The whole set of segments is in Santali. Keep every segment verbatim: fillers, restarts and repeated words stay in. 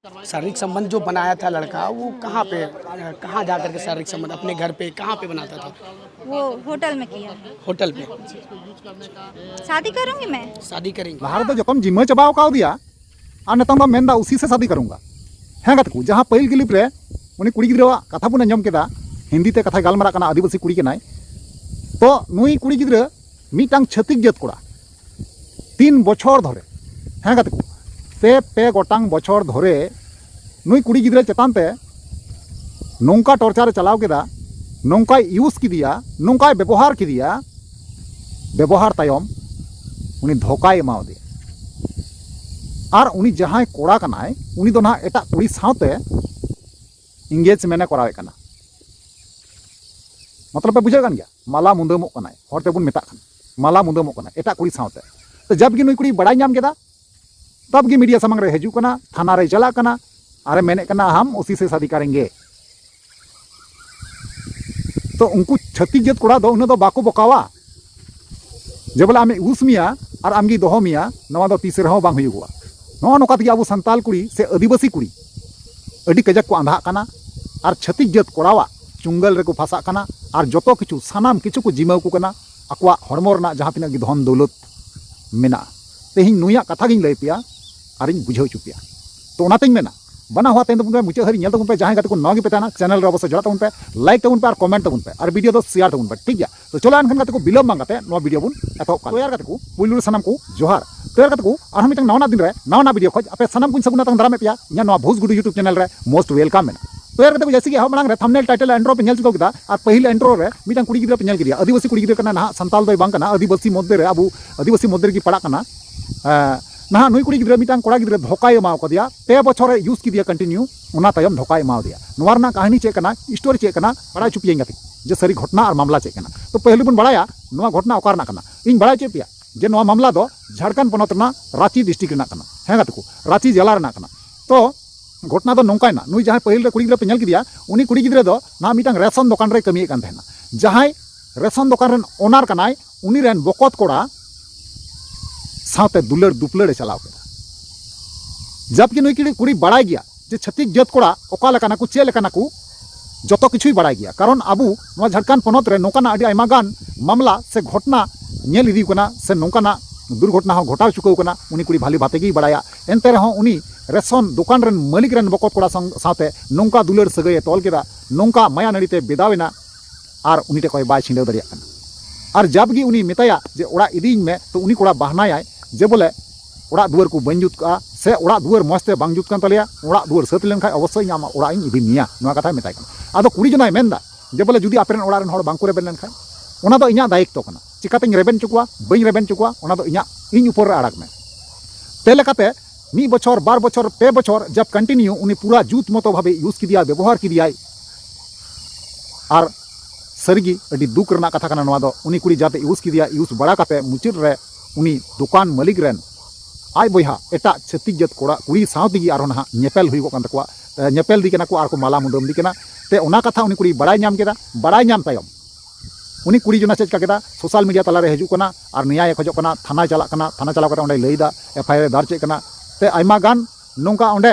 शारीरिक संबंध जो बनाया था लड़का, वो कहाँ पे, कहाँ जा करके शारीरिक संबंध, अपने घर पे, कहाँ पे बनाता था? वो होटल में किया। होटल पे। शादी करूंगी मैं। शादी करेंगे। ᱞᱟᱦᱟ ᱨᱮᱫᱚ ᱡᱚᱛᱚᱢ ᱡᱤᱢᱟᱹ ᱪᱟᱵᱟᱣ ᱠᱟᱣᱫᱮᱭᱟ, ᱟᱨ ᱱᱤᱛᱚᱝ ᱫᱚ ᱢᱮᱱᱫᱟ ᱩᱥᱤ ᱥᱮ ᱥᱟᱫᱤ ᱠᱟᱨᱩᱝᱜᱟ᱾ ᱦᱮᱸ ᱜᱟᱛᱮ ᱠᱚ, ᱡᱟᱦᱟᱸ ᱯᱟᱹᱦᱤᱞ ᱠᱞᱤᱯ ᱨᱮ ᱩᱱᱤ ᱠᱩᱲᱤ ᱜᱤᱫᱽᱨᱟᱹᱣᱟᱜ ᱠᱟᱛᱷᱟ ᱵᱚᱱ ᱟᱸᱡᱚᱢ ᱠᱮᱫᱟ, ᱦᱤᱱᱫᱤ ᱛᱮ ᱠᱟᱛᱷᱟᱭ ᱜᱟᱞᱢᱟᱨᱟᱜ ᱠᱟᱱᱟ, ᱟᱹᱫᱤᱵᱟᱹᱥᱤ ᱠᱩᱲᱤ ᱠᱟᱱᱟᱭ᱾ ᱛᱚ ᱱᱩᱭ ᱠᱩᱲᱤ ᱜᱤᱫᱽᱨᱟᱹ ᱢᱤᱫᱴᱟᱝ ᱪᱷᱟᱹᱛᱤᱠ ᱡᱟᱹᱛ ᱠᱚᱲᱟ ᱛᱤᱱ ᱵᱚᱪᱷᱚᱨ ᱫᱷᱚᱨᱮ, ᱦᱮᱸ ᱜᱟᱛᱮ ᱠᱚ, ᱯᱮ ᱯᱮ ᱜᱚᱴᱟᱝ ᱵᱚᱪᱷᱚᱨ ᱫᱷᱚᱨᱮ ᱱᱩᱭ ᱠᱩᱲᱤ ᱜᱤᱫᱽᱨᱟᱹ ᱪᱮᱛᱟᱱ ᱛᱮ ᱱᱚᱝᱠᱟ ᱴᱚᱨᱪᱟᱨ ᱮ ᱪᱟᱞᱟᱣ ᱠᱮᱫᱟ, ᱱᱚᱝᱠᱟᱭ ᱤᱭᱩᱡᱽ ᱠᱮᱫᱮᱭᱟ, ᱱᱚᱝᱠᱟᱭ ᱵᱮᱵᱚᱦᱟᱨ ᱠᱮᱫᱮᱭᱟ᱾ ᱵᱮᱵᱚᱦᱟᱨ ᱛᱟᱭᱚᱢ ᱩᱱᱤ ᱫᱷᱳᱠᱟᱭ ᱮᱢᱟᱣᱟᱫᱮᱭᱟ᱾ ᱟᱨ ᱩᱱᱤ ᱡᱟᱦᱟᱸᱭ ᱠᱚᱲᱟ ᱠᱟᱱᱟᱭ, ᱩᱱᱤ ᱫᱚ ᱱᱟᱦᱟᱜ ᱮᱴᱟᱜ ᱠᱩᱲᱤ ᱥᱟᱶᱛᱮ ᱤᱝᱜᱮᱡᱽᱢᱮᱱᱴ ᱮ ᱠᱚᱨᱟᱣᱮᱫ ᱠᱟᱱᱟ᱾ ᱢᱚᱛᱞᱚᱵ ᱯᱮ ᱵᱩᱡᱷᱟᱹᱣ ᱠᱟᱱ ᱜᱮᱭᱟ, ᱢᱟᱞᱟ ᱢᱩᱫᱟᱹᱢᱚᱜ ᱠᱟᱱᱟᱭ, ᱦᱚᱲ ᱛᱮᱵᱚᱱ ᱢᱮᱛᱟᱜ ᱠᱟᱱᱟ, ᱢᱟᱞᱟ ᱢᱩᱫᱟᱹᱢᱚᱜ ᱠᱟᱱᱟᱭ ᱮᱴᱟᱜ ᱠᱩᱲᱤ ᱥᱟᱶᱛᱮ᱾ ᱛᱚ ᱡᱟᱵ ᱜᱮ ᱱᱩᱭ ᱠᱩᱲᱤ ᱵᱟᱲᱟᱭ ᱧᱟᱢ ᱠᱮᱫᱟ, ᱛᱟᱵ ᱜᱮ ᱢᱤᱰᱤᱭᱟ ᱥᱟᱢᱟᱝ ᱨᱮ ᱦᱤᱡᱩᱜ ᱠᱟᱱᱟ, ᱛᱷᱟᱱᱟ ᱨᱮᱭ ᱪᱟᱞᱟᱜ ᱠᱟᱱᱟ, ᱟᱨᱮ ᱢᱮᱱᱮᱫ ᱠᱟᱱᱟ, "ᱦᱟᱢ ᱩᱥᱤ ᱥᱮ ᱥᱟᱫᱤ ᱠᱟᱨᱮᱝᱜᱮ᱾" ᱛᱚ ᱩᱱᱠᱩ ᱪᱷᱟᱹᱛᱤᱠ ᱡᱟᱹᱛ ᱠᱚᱲᱟ ᱫᱚ ᱩᱱᱟᱹᱜ ᱫᱚ ᱵᱟᱠᱚ ᱵᱚᱠᱟᱣᱟ, ᱡᱮ ᱵᱚᱞᱮ ᱟᱢᱮ ᱩᱥ ᱢᱮᱭᱟ ᱟᱨ ᱟᱢᱜᱮ ᱫᱚᱦᱚ ᱢᱮᱭᱟ, ᱱᱚᱣᱟ ᱫᱚ ᱛᱤᱥ ᱨᱮᱦᱚᱸ ᱵᱟᱝ ᱦᱩᱭᱩᱜᱚᱜᱼᱟ᱾ ᱱᱚᱜᱼᱚ ᱱᱚᱝᱠᱟ ᱛᱮᱜᱮ ᱟᱵᱚ ᱥᱟᱱᱛᱟᱞ ᱠᱩᱲᱤ ᱥᱮ ᱟᱹᱫᱤᱵᱟᱹᱥᱤ ᱠᱩᱲᱤ ᱟᱹᱰᱤ ᱠᱟᱡᱟᱠ ᱠᱚ ᱟᱸᱫᱷᱟᱜ ᱠᱟᱱᱟ, ᱟᱨ ᱪᱷᱟᱹᱛᱤᱠ ᱡᱟᱹᱛ ᱠᱚᱲᱟᱣᱟᱜ ᱪᱩᱝᱜᱟᱞ ᱨᱮᱠᱚ ᱯᱷᱟᱸᱥᱟᱜ ᱠᱟᱱᱟ, ᱟᱨ ᱡᱚᱛᱚ ᱠᱤᱪᱷᱩ ᱥᱟᱱᱟᱢ ᱠᱤᱪᱷᱩ ᱠᱚ ᱡᱤᱢᱟᱹ ᱟᱠᱚ ᱠᱟᱱᱟ, ᱟᱠᱚᱣᱟᱜ ᱦᱚᱲᱢᱚ ᱨᱮᱱᱟᱜ ᱡᱟᱦᱟᱸ ᱛᱤᱱᱟᱹᱜ ᱜᱮ ᱫᱷᱚᱱ ᱫᱚᱣᱞᱚᱛ ᱢᱮᱱᱟᱜᱼᱟ᱾ ᱛᱮᱦᱮᱧ ᱱᱩᱭᱟᱜ ᱠᱟᱛᱷᱟ ᱜᱤᱧ ᱞᱟᱹᱭ ᱯᱮᱭᱟ ᱟᱨᱤᱧ ᱵᱩᱡᱷᱟᱹᱣ ᱦᱚᱪᱚ ᱯᱮᱭᱟ᱾ ᱛᱚ ᱚᱱᱟᱛᱮᱧ ᱢᱮᱱᱟ, ᱵᱟᱱᱟ ᱦᱚᱲ ᱛᱮᱦᱮᱧ ᱫᱚ ᱵᱚᱱ ᱢᱩᱪᱟᱹᱫ ᱦᱟᱹᱨᱤᱡ ᱧᱮᱞ ᱛᱟᱵᱚᱱ ᱯᱮ᱾ ᱡᱟᱦᱟᱸᱭ ᱜᱟᱛᱮ ᱠᱚ ᱱᱟᱣᱟ ᱜᱮ ᱯᱮ ᱛᱟᱦᱮᱱᱟ, ᱪᱮᱱᱮᱞ ᱨᱮ ᱚᱵᱚᱥᱥᱳᱭ ᱡᱚᱲᱟᱜ ᱛᱟᱵᱚᱱ ᱯᱮ, ᱞᱟᱭᱤᱠ ᱛᱟᱵᱚᱱ ᱯᱮ ᱟᱨ ᱠᱚᱢᱮᱱᱴ ᱛᱟᱵᱚᱱ ᱯᱮ ᱟᱨ ᱵᱷᱤᱰᱤᱭᱳ ᱫᱚ ᱥᱮᱭᱟᱨ ᱛᱟᱵᱚᱱ ᱯᱮ, ᱴᱷᱤᱠ ᱜᱮᱭᱟ? ᱛᱚ ᱪᱚᱞᱚ ᱮᱱᱠᱷᱟᱱ ᱜᱟᱛᱮ ᱠᱚ, ᱵᱤᱞᱚᱢ ᱵᱟᱝ ᱠᱟᱛᱮ ᱱᱚᱣᱟ ᱵᱷᱤᱰᱤᱭᱳ ᱵᱚᱱ ᱮᱛᱚᱦᱚᱵ ᱠᱟᱜ᱾ ᱛᱚ ᱭᱟᱨ ᱜᱟᱛᱮ ᱠᱚ, ᱯᱩᱭᱞᱩ ᱨᱮ ᱥᱟᱱᱟᱢ ᱠᱚ ᱡᱚᱦᱟᱨ᱾ ᱛᱚ ᱭᱟᱨ ᱜᱟᱛᱮ ᱠᱚ, ᱟᱨᱦᱚᱸ ᱢᱤᱫᱴᱟᱝ ᱱᱟᱣᱟᱱᱟᱜ ᱫᱤᱱ ᱨᱮ ᱱᱟᱣᱟᱱᱟᱜ ᱵᱷᱤᱰᱤᱭᱳ ᱠᱷᱚᱡ ᱟᱯᱮ ᱥᱟᱱᱟᱢ ᱠᱚᱧ ᱥᱟᱹᱜᱩᱱ ᱟᱛᱟᱝ ᱫᱟᱨᱟᱢᱮᱫ ᱯᱮᱭᱟ ᱤᱧᱟᱹᱜ ᱱᱚᱣᱟ ᱵᱷᱩᱥ ᱜᱩᱰᱩ YouTube ᱪᱮᱱᱮᱞ ᱨᱮ most welcome ᱢᱮᱱᱟᱜᱼᱟ᱾ ᱛᱚ ᱭᱟᱨ ᱜᱟᱛᱮ ᱠᱚ, ᱡᱮᱭᱥᱮ ᱠᱤ ᱮᱦᱚᱵ ᱢᱟᱲᱟᱝ ᱨᱮ ᱛᱷᱟᱢᱵᱱᱮᱞ, ᱴᱟᱭᱴᱮᱞ, ᱤᱱᱴᱨᱳ ᱯᱮ ᱧᱮᱞ ᱪᱩᱠᱟᱹᱣ ᱠᱮᱫᱟ, ᱟᱨ ᱯᱟᱹᱦᱤᱞ ᱤᱱᱴᱨᱳ ᱨᱮ ᱢᱤᱫᱴᱟᱝ ᱠᱩᱲᱤ ᱜᱤᱫᱽᱨᱟᱹ ᱯᱮ ᱧᱮᱞ ᱠᱮᱫᱮᱭᱟ, ᱟᱹᱫᱤᱵᱟᱹᱥᱤ ᱠᱩᱲᱤ ᱜᱤᱫᱽᱨᱟᱹ ᱠᱟᱱᱟ, ᱱᱟᱦᱟᱜ ᱥᱟᱱᱛᱟᱞ ᱫᱚᱭ ᱵᱟᱝ ᱠᱟᱱᱟ, ᱟᱹᱫᱤᱵᱟᱹᱥᱤ ᱢᱚᱫᱽᱫᱷᱮ ᱨᱮ, ᱟᱵᱚ ᱟᱹᱫᱤᱵᱟᱹᱥᱤ ᱢᱚᱫᱽᱫᱷᱮ ᱨᱮᱜᱮ ᱯᱟᱲᱟᱜ ᱠᱟᱱᱟ᱾ ᱮᱸ, ᱱᱟᱦᱟᱜ ᱱᱩᱭ ᱠᱩᱲᱤ ᱜᱤᱫᱽᱨᱟᱹ ᱢᱤᱫᱴᱟᱝ ᱠᱚᱲᱟ ᱜᱤᱫᱽᱨᱟᱹ ᱫᱷᱳᱠᱟᱭ ᱮᱢᱟᱣ ᱠᱟᱫᱮᱭᱟ, ᱯᱮ ᱵᱚᱪᱷᱚᱨᱮ ᱤᱭᱩᱡᱽ ᱠᱮᱫᱮᱭᱟ ᱠᱚᱱᱴᱤᱱᱤᱭᱩ, ᱚᱱᱟ ᱛᱟᱭᱚᱢ ᱫᱷᱳᱠᱟᱭ ᱮᱢᱟᱣ ᱫᱮᱭᱟ᱾ ᱱᱚᱣᱟ ᱨᱮᱱᱟᱜ ᱠᱟᱹᱦᱱᱤ ᱪᱮᱫ ᱠᱟᱱᱟ, ᱥᱴᱳᱨᱤ ᱪᱮᱫ ᱠᱟᱱᱟ, ᱵᱟᱲᱟᱭ ᱦᱚᱪᱚ ᱯᱮᱭᱟᱹᱧ ᱜᱟᱛᱮ, ᱡᱮ ᱥᱟᱹᱨᱤ ᱜᱷᱚᱴᱱᱟ ᱟᱨ ᱢᱟᱢᱞᱟ ᱪᱮᱫ ᱠᱟᱱᱟ᱾ ᱛᱚ ᱯᱟᱹᱦᱤᱞ ᱵᱚᱱ ᱵᱟᱲᱟᱭᱟ ᱱᱚᱣᱟ ᱜᱷᱚᱴᱱᱟ ᱚᱠᱟ ᱨᱮᱱᱟᱜ ᱠᱟᱱᱟ᱾ ᱤᱧ ᱵᱟᱲᱟᱭ ᱦᱚᱪᱚᱭᱮᱫ ᱯᱮᱭᱟ ᱡᱮ ᱱᱚᱣᱟ ᱢᱟᱢᱞᱟ ᱫᱚ ᱡᱷᱟᱲᱠᱷᱚᱸᱰ ᱯᱚᱱᱚᱛ ᱨᱮᱱᱟᱜ ᱨᱟᱸᱪᱤ ᱰᱤᱥᱴᱨᱤᱠᱴ ᱨᱮᱱᱟᱜ ᱠᱟᱱᱟ᱾ ᱦᱮᱸ ᱜᱟᱛᱮ ᱠᱚ, ᱨᱟᱸᱪᱤ ᱡᱮᱞᱟ ᱨᱮᱱᱟᱜ ᱠᱟᱱᱟ᱾ ᱛᱚ ᱜᱷᱚᱴᱱᱟ ᱫᱚ ᱱᱚᱝᱠᱟᱭᱮᱱᱟ, ᱱᱩᱭ ᱡᱟᱦᱟᱸᱭ ᱯᱟᱹᱦᱤᱞ ᱨᱮ ᱠᱩᱲᱤ ᱜᱤᱫᱽᱨᱟᱹ ᱯᱮ ᱧᱮᱞ ᱠᱮᱫᱮᱭᱟ, ᱩᱱᱤ ᱠᱩᱲᱤ ᱜᱤᱫᱽᱨᱟᱹ ᱫᱚ ᱱᱟᱦᱟᱜ ᱢᱤᱫᱴᱟᱝ ᱨᱮᱥᱚᱱ ᱫᱚᱠᱟᱱ ᱨᱮᱭ ᱠᱟᱹᱢᱤᱭᱮᱫ ᱠᱟᱱ ᱛᱟᱦᱮᱱᱟ᱾ ᱡᱟᱦᱟᱸᱭ ᱨᱮᱥᱚᱱ ᱫᱚᱠᱟᱱ ᱨᱮᱱ ᱳᱱᱟᱨ ᱠᱟᱱᱟᱭ, ᱩᱱᱤ ᱨᱮᱱ ᱵᱚᱠᱚᱛ ᱠᱚᱲᱟ ᱥᱟᱶᱛᱮ ᱫᱩᱞᱟᱹᱲ ᱫᱩᱯᱞᱟᱹᱲ ᱮ ᱪᱟᱞᱟᱣ ᱠᱮᱫᱟ᱾ ᱡᱟᱵᱠᱤ ᱱᱩᱭ ᱠᱩᱲᱤ, ᱠᱩᱲᱤ ᱵᱟᱲᱟᱭ ᱜᱮᱭᱟ ᱡᱮ ᱪᱷᱟᱹᱛᱤᱠ ᱡᱟᱹᱛ ᱠᱚᱲᱟ ᱚᱠᱟ ᱞᱮᱠᱟᱱᱟ ᱠᱚ, ᱪᱮᱫ ᱞᱮᱠᱟᱱᱟ ᱠᱚ, ᱡᱚᱛᱚ ᱠᱤᱪᱷᱩᱭ ᱵᱟᱲᱟᱭ ᱜᱮᱭᱟ᱾ ᱠᱟᱨᱚᱱ ᱟᱵᱚ ᱱᱚᱣᱟ ᱡᱷᱟᱲᱠᱷᱚᱸᱰ ᱯᱚᱱᱚᱛ ᱨᱮ ᱱᱚᱝᱠᱟᱱᱟᱜ ᱟᱹᱰᱤ ᱟᱭᱢᱟ ᱜᱟᱱ ᱢᱟᱢᱞᱟ ᱥᱮ ᱜᱷᱚᱴᱱᱟ ᱧᱮᱞ ᱤᱫᱤ ᱠᱟᱱᱟ, ᱥᱮ ᱱᱚᱝᱠᱟᱱᱟᱜ ᱫᱩᱨᱜᱷᱚᱴᱱᱟ ᱦᱚᱸ ᱜᱷᱚᱴᱟᱣ ᱪᱩᱠᱟᱹᱣ ᱠᱟᱱᱟ᱾ ᱩᱱᱤ ᱠᱩᱲᱤ ᱵᱷᱟᱞᱤ ᱵᱷᱟᱛᱮ ᱜᱮᱭ ᱵᱟᱲᱟᱭᱟ᱾ ᱮᱱᱛᱮ ᱨᱮᱦᱚᱸ ᱩᱱᱤ ᱨᱮᱥᱚᱱ ᱫᱚᱠᱟᱱ ᱨᱮᱱ ᱢᱟᱹᱞᱤᱠ ᱨᱮᱱ ᱵᱚᱠᱚᱛ ᱠᱚᱲᱟ ᱥᱟᱶ-, ᱥᱟᱶᱛᱮ ᱱᱚᱝᱠᱟ ᱫᱩᱞᱟᱹᱲ ᱥᱟᱹᱜᱟᱹᱭᱮ ᱛᱚᱞ ᱠᱮᱫᱟ, ᱱᱚᱝᱠᱟ ᱢᱟᱭᱟ ᱱᱟᱹᱲᱤ ᱛᱮ ᱵᱮᱫᱟᱣ ᱮᱱᱟ, ᱟᱨ ᱩᱱᱤ ᱴᱷᱮᱱ ᱠᱷᱚᱱ ᱵᱟᱭ ᱪᱷᱤᱸᱰᱟᱹᱣ ᱫᱟᱲᱮᱭᱟᱜ ᱠᱟᱱᱟ᱾ ᱟᱨ ᱡᱟᱵ ᱜᱮ ᱩᱱᱤ ᱢᱮᱛᱟᱭᱟ ᱡᱮ, "ᱚᱲᱟᱜ ᱤᱫᱤᱭᱤᱧ ᱢᱮ", ᱛᱚ ᱩᱱᱤ ᱠᱚᱲᱟ ᱵᱟᱦᱱᱟᱭᱟᱭ ᱡᱮ, ᱵᱚᱞᱮ, "ᱚᱲᱟᱜ ᱫᱩᱣᱟᱹᱨ ᱠᱚ ᱵᱟᱹᱧ ᱡᱩᱛ ᱠᱟᱜᱼᱟ, ᱥᱮ ᱚᱲᱟᱜ ᱫᱩᱣᱟᱹᱨ ᱢᱚᱡᱽ ᱛᱮ ᱵᱟᱝ ᱡᱩᱛ ᱠᱟᱱ ᱛᱟᱞᱮᱭᱟ, ᱚᱲᱟᱜ ᱫᱩᱣᱟᱹᱨ ᱥᱟᱹᱛ ᱞᱮᱱᱠᱷᱟᱱ ᱚᱵᱚᱥᱥᱳᱭ ᱤᱧ ᱟᱢᱟᱜ ᱚᱲᱟᱜ ᱤᱧ ᱤᱫᱤ ᱢᱮᱭᱟ", ᱱᱚᱣᱟ ᱠᱟᱛᱷᱟᱭ ᱢᱮᱛᱟᱭ ᱠᱟᱱᱟ᱾ ᱟᱫᱚ ᱠᱩᱲᱤ ᱡᱚᱱᱟᱭ ᱢᱮᱱᱫᱟ ᱡᱮ, ᱵᱚᱞᱮ, ᱡᱩᱫᱤ ᱟᱯᱮ ᱨᱮᱱ ᱚᱲᱟᱜ ᱨᱮᱱ ᱦᱚᱲ ᱵᱟᱝ ᱠᱚ ᱨᱮᱵᱮᱱ ᱞᱮᱱᱠᱷᱟᱱ, ᱚᱱᱟ ᱫᱚ ᱤᱧᱟᱹᱜ ᱫᱟᱭᱤᱛᱛᱚ ᱠᱟᱱᱟ, ᱪᱤᱠᱟᱛᱤᱧ ᱨᱮᱵᱮᱱ ᱦᱚᱪᱚ ᱠᱚᱣᱟ, ᱵᱟᱹᱧ ᱨᱮᱵᱮᱱ ᱦᱚᱪᱚ ᱠᱚᱣᱟ, ᱚᱱᱟ ᱫᱚ ᱤᱧᱟᱹᱜ, ᱤᱧ ᱩᱯᱚᱨ ᱨᱮ ᱟᱲᱟᱜᱽ ᱢᱮ᱾ ᱛᱮ ᱞᱮᱠᱟᱛᱮ ᱢᱤᱫ ᱵᱚᱪᱷᱚᱨ, ᱵᱟᱨ ᱵᱚᱪᱷᱚᱨ, ᱯᱮ ᱵᱚᱪᱷᱚᱨ ᱡᱟᱵ continue ᱩᱱᱤ ᱯᱩᱨᱟ ᱡᱩᱛ ᱢᱚᱛᱚ ᱵᱷᱟᱵᱮ use ᱠᱮᱫᱮᱭᱟᱭ, ᱵᱮᱵᱚᱦᱟᱨ ᱠᱮᱫᱮᱭᱟᱭ, ᱟᱨ ᱥᱟᱹᱨᱤᱜᱮ ᱟᱹᱰᱤ ᱫᱩᱠ ᱨᱮᱱᱟᱜ ᱠᱟᱛᱷᱟ ᱠᱟᱱᱟ ᱱᱚᱣᱟ ᱫᱚ᱾ ᱩᱱᱤ ᱠᱩᱲᱤ ᱡᱟᱛᱮ use ᱠᱮᱫᱮᱭᱟ, use ᱵᱟᱲᱟ ᱠᱟᱛᱮ ᱢᱩᱪᱟᱹᱫ ᱨᱮ ᱩᱱᱤ ᱫᱚᱠᱟᱱ ᱢᱟᱹᱞᱤᱠ ᱨᱮᱱ ᱟᱡ ᱵᱚᱭᱦᱟ ᱮᱴᱟᱜ ᱪᱷᱟᱹᱛᱤᱠ ᱡᱟᱹᱛ ᱠᱚᱲᱟ ᱠᱩᱲᱤ ᱥᱟᱶ ᱛᱮᱜᱮ ᱟᱨᱦᱚᱸ ᱱᱟᱦᱟᱜ ᱧᱮᱯᱮᱞ ᱦᱩᱭᱩᱜᱚᱜ ᱠᱟᱱ ᱛᱟᱠᱚᱣᱟ᱾ ᱮ, ᱧᱮᱯᱮᱞ ᱫᱤ ᱠᱟᱱᱟ ᱠᱚ ᱟᱨ ᱠᱚ ᱢᱟᱞᱟ ᱢᱩᱫᱟᱹᱢ ᱫᱤ ᱠᱟᱱᱟ᱾ ᱛᱮ ᱚᱱᱟ ᱠᱟᱛᱷᱟ ᱩᱱᱤ ᱠᱩᱲᱤᱭ ᱵᱟᱲᱟᱭ ᱧᱟᱢ ᱠᱮᱫᱟ᱾ ᱵᱟᱲᱟᱭ ᱧᱟᱢ ᱛᱟᱭᱚᱢ ᱩᱱᱤ ᱠᱩᱲᱤ ᱡᱚᱱᱟ ᱪᱮᱫ ᱪᱤᱠᱟ ᱠᱮᱫᱟ, social media ᱛᱟᱞᱟᱨᱮ ᱦᱤᱡᱩᱜ ᱠᱟᱱᱟ ᱟᱨ ᱱᱮᱭᱟᱭᱮ ᱠᱷᱚᱡᱚᱜ ᱠᱟᱱᱟ, ᱛᱷᱟᱱᱟᱭ ᱪᱟᱞᱟᱜ ᱠᱟᱱᱟ, ᱛᱷᱟᱱᱟ ᱪᱟᱞᱟᱣ ᱠᱟᱛᱮ ᱚᱸᱰᱮᱭ ᱞᱟᱹᱭᱫᱟ, FIR ᱮ ᱫᱟᱨᱡ ᱦᱚᱪᱚᱭᱮᱫ ᱠᱟᱱᱟ᱾ ᱛᱮ ᱟᱭᱢᱟ ᱜᱟᱱ ᱱᱚᱝᱠᱟ ᱚᱸᱰᱮ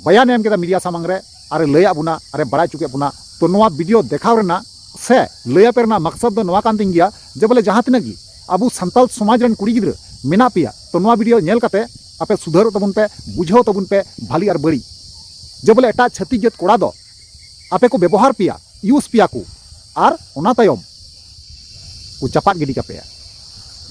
ᱵᱟᱭᱟᱱᱮ ᱮᱢ ᱠᱮᱫᱟ media ᱥᱟᱢᱟᱝ ᱨᱮ, ᱟᱨᱮ ᱞᱟᱹᱭᱟᱫ ᱵᱚᱱᱟ, ᱟᱨᱮ ᱵᱟᱲᱟᱭ ᱦᱚᱪᱚ ᱠᱮᱫ ᱵᱚᱱᱟ᱾ ᱛᱚ ᱱᱚᱣᱟ video ᱫᱮᱠᱷᱟᱣ ᱨᱮᱱᱟᱜ ᱥᱮ ᱞᱟᱹᱭ ᱟᱯᱮ ᱨᱮᱱᱟᱜ ᱢᱟᱠᱥᱟᱫ ᱫᱚ ᱱᱚᱣᱟ ᱠᱟᱱ ᱛᱤᱧ ᱜᱮᱭᱟ ᱡᱮ ᱵᱚᱞᱮ ᱡᱟᱦᱟᱸ ᱛᱤᱱᱟᱹᱜ ᱜᱮ ᱟᱵᱚ ᱥᱟᱱᱛᱟᱲ ᱥᱚᱢᱟᱡᱽ ᱨᱮᱱ ᱠᱩᱲᱤ ᱜᱤᱫᱽᱨᱟᱹ ᱢᱮᱱᱟᱜ ᱯᱮᱭᱟ, ᱛᱚ ᱱᱚᱣᱟ video ᱧᱮᱞ ᱠᱟᱛᱮ ᱟᱯᱮ ᱥᱩᱫᱷᱟᱹᱨᱚᱜ ᱛᱟᱵᱚᱱ ᱯᱮ, ᱵᱩᱡᱷᱟᱹᱣ ᱛᱟᱵᱚᱱ ᱯᱮ ᱵᱷᱟᱞᱤ ᱟᱨ ᱵᱟᱹᱲᱤᱡ, ᱡᱮ ᱵᱚᱞᱮ ᱮᱴᱟᱜ ᱪᱷᱟᱹᱛᱤᱠ ᱡᱟᱹᱛ ᱠᱚᱲᱟ ᱫᱚ ᱟᱯᱮ ᱠᱚ ᱵᱮᱵᱚᱦᱟᱨ ᱯᱮᱭᱟ, use ᱯᱮᱭᱟ ᱠᱚ, ᱟᱨ ᱚᱱᱟ ᱛᱟᱭᱚᱢ ᱠᱚ ᱪᱟᱯᱟᱫ ᱜᱤᱰᱤ ᱠᱟᱯᱮᱭᱟ᱾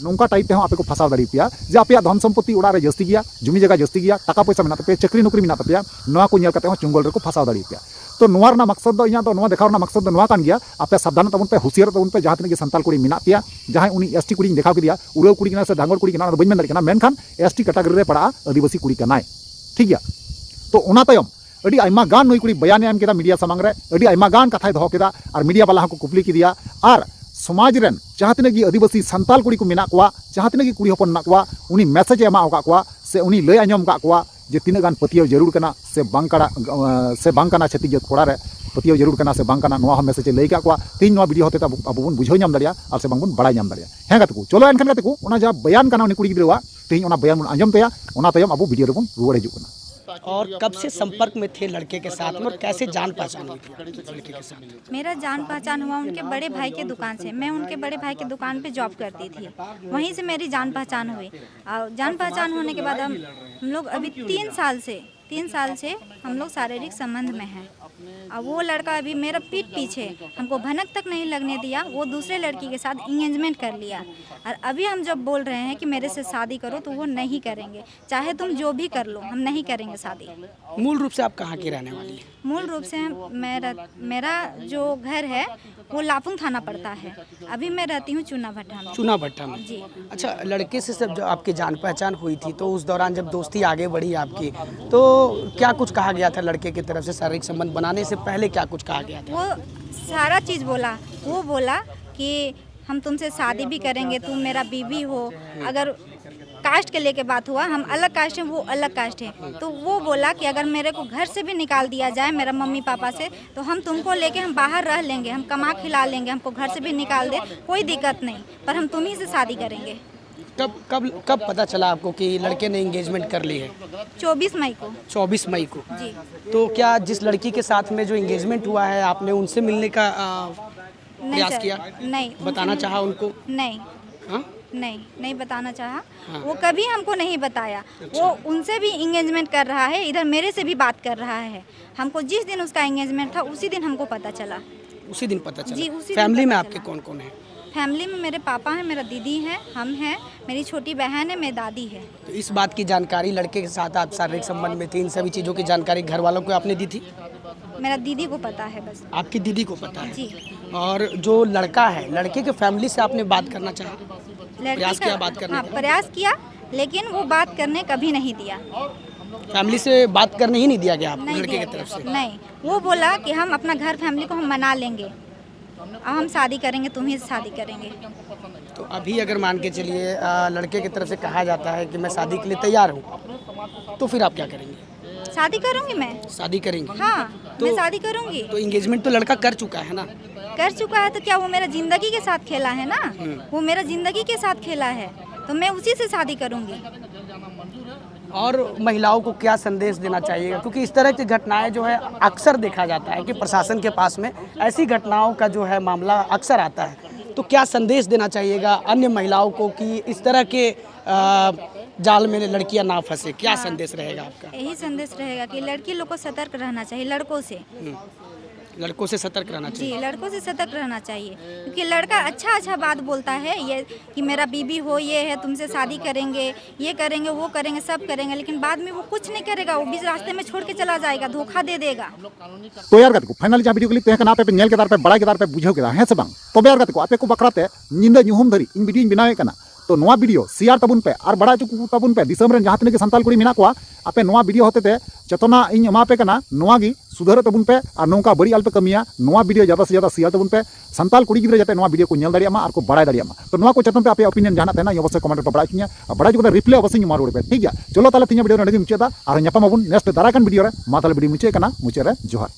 ᱱᱚᱝᱠᱟ type ᱛᱮᱦᱚᱸ ᱟᱯᱮ ᱠᱚ ᱯᱷᱟᱥᱟᱣ ᱫᱟᱲᱮᱭᱟᱯᱮᱭᱟ ᱡᱮ ᱟᱯᱮᱭᱟᱜ ᱫᱷᱚᱱ ᱥᱚᱢᱯᱚᱛᱤ ᱚᱲᱟᱜ ᱨᱮ ᱡᱟᱹᱥᱛᱤ ᱜᱮᱭᱟ, ᱡᱩᱢᱤ ᱡᱟᱭᱜᱟ ᱡᱟᱹᱥᱛᱤ ᱜᱮᱭᱟ, ᱴᱟᱠᱟ ᱯᱚᱭᱥᱟ ᱢᱮᱱᱟᱜ ᱛᱟᱯᱮᱭᱟ, ᱪᱟᱹᱠᱨᱤ ᱱᱚᱠᱨᱤ ᱢᱮᱱᱟᱜ ᱛᱟᱯᱮᱭᱟ, ᱱᱚᱣᱟ ᱠᱚ ᱧᱮᱞ ᱠᱟᱛᱮ ᱦᱚᱸ ᱪᱩᱝᱜᱚᱞ ᱨᱮᱠᱚ ᱯᱷᱟᱥᱟᱣ ᱫᱟᱲᱮᱭᱟᱯᱮᱭᱟ᱾ ᱛᱚ ᱱᱚᱣᱟ ᱨᱮᱱᱟᱜ ᱢᱟᱠᱥᱚᱫ ᱫᱚ ᱤᱧᱟᱹᱜ ᱫᱚ ᱱᱚᱣᱟ ᱫᱮᱠᱷᱟᱣ ᱨᱮᱱᱟᱜ ᱢᱟᱠᱥᱚᱫ ᱫᱚ ᱱᱚᱣᱟ ᱠᱟᱱ ᱜᱮᱭᱟ, ᱟᱯᱮ ᱥᱟᱵᱫᱷᱟᱱᱚᱜ ᱛᱟᱵᱚᱱ ᱯᱮ, ᱦᱩᱥᱤᱭᱟᱨᱚᱜ ᱛᱟᱵᱚᱱ ᱯᱮ, ᱡᱟᱦᱟᱸ ᱛᱤᱱᱟᱹᱜ ᱜᱮ ᱥᱟᱱᱛᱟᱲ ᱠᱩᱲᱤ ᱢᱮᱱᱟᱜ ᱯᱮᱭᱟ, ᱡᱟᱦᱟᱸᱭ ᱩᱱᱤ ST ᱠᱩᱲᱤᱧ ᱫᱮᱠᱷᱟᱣ ᱠᱮᱫᱮᱭᱟ, ᱩᱨᱟᱹᱣ ᱠᱩᱲᱤ ᱠᱟᱱᱟᱭ ᱥᱮ ᱰᱷᱟᱝᱜᱚᱲ ᱠᱩᱲᱤ ᱠᱟᱱᱟᱭ, ᱚᱱᱟ ᱫᱚ ᱵᱟᱹᱧ ᱢᱮᱱ ᱫᱟᱲᱮᱭᱟᱜ ᱠᱟᱱᱟ, ᱢᱮᱱᱠᱷᱟᱱ ST category ᱨᱮ ᱯᱟᱲᱟᱜᱼᱟ, ᱟᱹᱫᱤᱵᱟᱹᱥᱤ ᱠᱩᱲᱤ ᱠᱟᱱᱟᱭ᱾ ᱴᱷᱤᱠ ᱜᱮᱭᱟ? ᱛᱚ ᱚᱱᱟ ᱛᱟᱭᱚᱢ ᱟᱹᱰᱤ ᱟᱭᱢᱟ ᱜᱟᱱ ᱱᱩᱭ ᱠᱩᱲᱤ ᱵᱟᱭᱟᱱᱮ ᱮᱢ ᱠᱮᱫᱟ media ᱥᱟᱢᱟᱝ ᱨᱮ, ᱟᱹᱰᱤ ᱟᱭᱢᱟ ᱜᱟᱱ ᱠᱟᱛᱷᱟᱭ ᱫᱚᱦᱚ ᱠᱮᱫᱟ, ᱟᱨ media ᱵᱟᱞᱟ ᱦᱚᱸᱠᱚ ᱠᱩᱯᱞᱤ ᱠᱮᱫᱮᱭᱟ, ᱟᱨ ᱥᱚᱢᱟᱡᱽ ᱨᱮᱱ ᱡᱟᱦᱟᱸ ᱛᱤᱱᱟᱹᱜ ᱜᱮ ᱟᱹᱫᱤᱵᱟᱹᱥᱤ ᱥᱟᱱᱛᱟᱲ ᱠᱩᱲᱤ ᱠᱚ ᱢᱮᱱᱟᱜ ᱠᱚᱣᱟ, ᱡᱟᱦᱟᱸ ᱛᱤᱱᱟᱹᱜ ᱜᱮ ᱠᱩᱲᱤ ᱦᱚᱯᱚᱱ ᱢᱮᱱᱟᱜ ᱠᱚᱣᱟ, ᱩᱱᱤ message ᱮ ᱮᱢᱟ ᱟᱠᱟᱫ ᱠᱚᱣᱟ, ᱥᱮ ᱩᱱᱤ ᱞᱟᱹᱭ ᱟᱸᱡᱚᱢ ᱟᱠᱟᱫ ᱠᱚᱣᱟ ᱡᱮ ᱛᱤᱱᱟᱹᱜ ᱜᱟᱱ ᱯᱟᱹᱛᱭᱟᱹᱣ ᱡᱟᱹᱨᱩᱲ ᱠᱟᱱᱟ ᱥᱮ ᱵᱟᱝ ᱠᱟᱱᱟ, ᱥᱮ ᱵᱟᱝ ᱠᱟᱱᱟ ᱪᱷᱟᱹᱛᱤᱠ ᱡᱟᱹᱛ ᱠᱚᱲᱟ ᱨᱮ ᱯᱟᱹᱛᱭᱟᱹᱣ ᱡᱟᱹᱨᱩᱲ ᱠᱟᱱᱟ ᱥᱮ ᱵᱟᱝ ᱠᱟᱱᱟ, ᱱᱚᱣᱟ ᱦᱚᱸ message ᱮ ᱞᱟᱹᱭ ᱟᱠᱟᱫ ᱠᱚᱣᱟ᱾ ᱛᱮᱦᱮᱧ ᱱᱚᱣᱟ video ᱦᱚᱛᱮᱛᱮ ᱟᱵᱚ, ᱟᱵᱚ ᱵᱚᱱ ᱵᱩᱡᱷᱟᱹᱣ ᱧᱟᱢ ᱫᱟᱲᱮᱭᱟᱜᱼᱟ ᱟᱨ ᱥᱮ ᱵᱟᱝ ᱵᱚᱱ ᱵᱟᱲᱟᱭ ᱧᱟᱢ ᱫᱟᱲᱮᱭᱟᱜᱼᱟ᱾ ᱦᱮᱸ ᱜᱟᱛᱮ ᱠᱚ, ᱪᱚᱞᱚ ᱮᱱᱠᱷᱟᱱ ᱜᱟᱛᱮ ᱠᱚ, ᱚᱱᱟ ᱡᱟᱦᱟᱸ ᱵᱟᱭᱟᱱ ᱠᱟᱱᱟ ᱩᱱᱤ ᱠᱩᱲᱤ ᱜᱤᱫᱽᱨᱟᱹᱣᱟᱜ, ᱛᱮᱦᱮᱧ ᱚᱱᱟ ᱵᱚᱭᱟᱱ ᱵᱚᱱ ᱟᱸᱡᱚᱢ ᱛᱟᱭᱟ, ᱚᱱᱟ ᱛᱟᱭᱚᱢ ᱟᱵᱚ ᱵᱤᱰᱤᱳ ᱨᱮᱵᱚᱱ ᱨᱩᱣᱟᱹᱲ ᱦᱤᱡᱩᱜ ᱠᱟᱱᱟ᱾ और कब से संपर्क में थे लड़के के साथ में और कैसे जान पहचान हुई थी लड़के के साथ? मेरा जान पहचान हुआ उनके बड़े भाई के दुकान से। मैं उनके बड़े भाई की दुकान पे जॉब करती थी, वहीं से मेरी जान पहचान हुई। और जान पहचान होने के बाद हम हम लोग अभी तीन साल से तीन साल से हम लोग शारीरिक संबंध में हैं। और वो लड़का अभी मेरा पीठ पीछे हमको भनक तक नहीं लगने दिया, वो दूसरे लड़की के साथ इंगेजमेंट कर लिया। और अभी हम जब बोल रहे हैं कि मेरे से शादी करो, तो वो नहीं करेंगे। चाहे तुम जो भी कर लो, हम नहीं करेंगे शादी। मूल रूप से आप कहाँ की रहने वाली हैं? मूल रूप से हम- मैं रह, मेरा जो घर है वो लापुंग थाना पड़ता है। अभी मैं रहती हूँ चूना भट्टा में। चूना भट्टा में। जी। अच्छा, लड़के से जब जो आपकी जान पहचान हुई थी, तो उस दौरान जब दोस्ती आगे बढ़ी आपकी, तो क्या कुछ कहा गया था लड़के की तरफ से? शारीरिक संबंध बनाने से पहले क्या कुछ कहा गया था? वो सारा चीज़ बोला। वो बोला कि हम तुमसे शादी भी करेंगे, तुम मेरा बीवी हो। अगर कास्ट के लेके बात हुआ, हम अलग कास्ट हैं, वो अलग कास्ट है, तो वो बोला कि अगर मेरे को घर से भी निकाल दिया जाए मेरा मम्मी पापा से, तो हम तुमको लेके हम बाहर रह लेंगे, हम कमा खिला लेंगे, हमको घर से भी निकाल दे, कोई दिक्कत नहीं, पर हम तुम ही से शादी करेंगे। कब कब कब पता चला आपको कि लड़के ने एंगेजमेंट कर ली है? चौबीस मई को। चौबीस मई को। जी। तो क्या जिस लड़की के साथ में जो एंगेजमेंट हुआ है, आपने उनसे मिलने का आ, नहीं प्रयास सर, किया? नहीं, उनसे बताना मिल- चाहा उनको? नहीं। हाँ? नहीं, नहीं बताना चाहा। हाँ। वो कभी हमको नहीं बताया। अच्छा। वो उनसे भी इंगेजमेंट कर रहा है, इधर मेरे से भी बात कर रहा है। हमको जिस दिन उसका इंगेजमेंट था, उसी दिन हमको पता चला। उसी दिन पता चला? जी, उसी दिन फैमिली में पता आपके चला। कौन कौन है? फैमिली में मेरे पापा हैं, मेरा दीदी है, हम हैं, मेरी छोटी बहन है, मेरी दादी है। तो इस बात की जानकारी, लड़के के साथ आप शारीरिक संबंध में थी, इन सभी चीज़ों की जानकारी घर वालों को आपने दी थी? मेरा दीदी को पता है बस। आपकी दीदी को पता है? जी। और जो लड़का है, लड़के के फैमिली से आपने बात करना चाहा? लड़के प्रयास का- किया बात करने हाँ, का? प्रयास किया, लेकिन वो बात करने कभी नहीं दिया। फैमिली से बात करने ही नहीं दिया गया आपको नहीं लड़के दिया की तरफ गया। से? नहीं, वो बोला कि हम अपना घर फैमिली को हम मना लेंगे, अब हम शादी करेंगे, तुम ही से शादी करेंगे। तो अभी अगर मान के चलिए, आ, लड़के की तरफ से कहा जाता है कि मैं शादी के लिए तैयार हूँ, तो फिर आप क्या करेंगे? शादी करूंगी मैं। शादी करेंगे? हाँ, तो मैं शादी करूंगी। तो एंगेजमेंट तो लड़का कर चुका है ना? कर चुका है, तो क्या वो मेरा जिंदगी के साथ खेला है ना? हम्म। वो मेरा जिंदगी के साथ खेला है। तो मैं उसी से शादी करूंगी। और महिलाओं को क्या संदेश देना चाहिएगा, क्योंकि इस तरह की घटनाएं जो है अक्सर देखा जाता है कि प्रशासन के पास में ऐसी घटनाओं का जो है मामला अक्सर आता है, तो क्या संदेश देना चाहिएगा अन्य महिलाओं को कि इस तरह के अ, जाल में लड़कियां ना फंसे? क्या संदेश रहेगा आपका? यही संदेश रहेगा कि लड़की लोग को सतर्क रहना चाहिए लड़कों से। लड़कों से सतर्क रहना चाहिए। जी, लड़कों से सतर्क रहना चाहिए, क्योंकि लड़का अच्छा अच्छा बात बोलता है, ये कि मेरा बीबी हो, ये है, तुमसे शादी करेंगे, ये करेंगे, वो करेंगे, सब करेंगे, लेकिन बाद में वो कुछ नहीं करेगा, वो बीच रास्ते में छोड़ के चला जाएगा, धोखा दे देगा। ᱛᱚ ᱭᱟᱨ ᱜᱟᱛᱮ ᱠᱚ, finally ᱡᱟᱦᱟᱸ video clip ᱛᱟᱦᱮᱸ ᱠᱟᱱᱟ, ᱟᱯᱮ ᱯᱮ ᱧᱮᱞ ᱠᱮᱫᱟ, ᱟᱨ ᱯᱮ ᱵᱟᱲᱟᱭ ᱠᱮᱫᱟ, ᱟᱨ ᱯᱮ ᱵᱩᱡᱷᱟᱹᱣ ᱠᱮᱫᱟ, ᱦᱮᱸ ᱥᱮ ᱵᱟᱝ? ᱛᱚᱵᱮ ᱭᱟᱨ ᱜᱟᱛᱮ ᱠᱚ, ᱟᱯᱮ ᱠᱚ ᱵᱟᱠᱷᱨᱟ ᱛᱮ ᱧᱤᱫᱟᱹ ᱧᱩᱦᱩᱢ ᱫᱷᱟᱹᱨᱤᱡ ᱤᱧ video ᱧ ᱵᱮᱱᱟᱣᱮᱫ ᱠᱟᱱᱟ᱾ ᱛᱚ ᱱᱚᱣᱟ video share ᱛᱟᱵᱚᱱ ᱯᱮ ᱟᱨ ᱵᱟᱲᱟᱭ ᱦᱚᱪᱚ ᱠᱚ ᱛᱟᱵᱚᱱ ᱯᱮ ᱫᱤᱥᱚᱢ ᱨᱮᱱ ᱡᱟᱦᱟᱸ ᱛᱤᱱᱟᱹᱜ ᱜᱮ ᱥᱟᱱᱛᱟᱲ ᱠᱩᱲᱤ ᱢᱮᱱᱟᱜ ᱠᱚᱣᱟ᱾ ᱟᱯᱮ ᱱᱚᱣᱟ video ᱦᱚᱛᱮ ᱛᱮ ᱪᱮᱛᱚᱱᱟ ᱤᱧ ᱮᱢᱟ ᱯᱮ ᱠᱟᱱᱟ, ᱱᱚᱣᱟ ᱜᱮ ᱥᱩᱫᱷᱟᱹᱨᱚᱜ ᱛᱟᱵᱚᱱ ᱯᱮ ᱟᱨ ᱱᱚᱝᱠᱟ ᱵᱟᱹᱲᱤᱡ ᱟᱞᱚ ᱯᱮ ᱠᱟᱹᱢᱤᱭᱟ᱾ ᱱᱚᱣᱟ video ᱡᱟᱫᱟ ᱥᱮ ᱡᱟᱫᱟ share ᱛᱟᱵᱚᱱ ᱯᱮ, ᱥᱟᱱᱛᱟᱲ ᱠᱩᱲᱤ ᱜᱤᱫᱽᱨᱟᱹ ᱡᱟᱛᱮ ᱱᱚᱣᱟ video ᱠᱚ ᱧᱮᱞ ᱫᱟᱲᱮᱭᱟᱜ ᱢᱟ ᱟᱨ ᱠᱚ ᱵᱟᱲᱟᱭ ᱫᱟᱲᱮᱭᱟᱜ ᱢᱟ᱾ ᱛᱚ ᱱᱚᱣᱟ ᱠᱚ ᱪᱮᱛᱚᱱ ᱯᱮ ᱟᱯᱮᱭᱟᱜ opinion ᱡᱟᱦᱟᱱᱟᱜ ᱛᱟᱦᱮᱱᱟ, ᱤᱧ ᱚᱵᱚᱥᱥᱳᱭ comment ᱨᱮᱯᱮ ᱵᱟᱲᱟᱭ ᱦᱚᱪᱚᱧᱟ᱾ ᱟᱨ ᱵᱟᱲᱟᱭ ᱦᱚᱪᱚ ᱠᱟᱛᱮ reply ᱚᱵᱚᱥᱥᱳᱭ ᱤᱧ ᱮᱢᱟ ᱨᱩᱣᱟᱹᱲ ᱯᱮ, ᱴᱷᱤᱠ ᱜᱮᱭᱟ? ᱪᱚᱞᱚ ᱛᱟᱦᱞᱮ ᱛᱮᱦᱮᱧᱟᱜ video ᱫᱚ ᱱᱚᱸᱰᱮ ᱜᱮ ᱢᱩᱪᱟᱹᱫ ᱫᱟ, ᱟᱨᱦᱚᱸ ᱧᱟᱯᱟᱢ ᱟᱵᱚᱱ next ᱫᱟᱨᱟᱭ ᱠᱟᱱ video ᱨᱮ᱾ ᱢᱟ ᱛᱟᱦᱞᱮ video ᱢᱩᱪᱟᱹᱫ ᱠᱟᱱᱟ, ᱢᱩᱪᱟᱹᱫ ᱨᱮ ᱡᱚᱦᱟᱨ᱾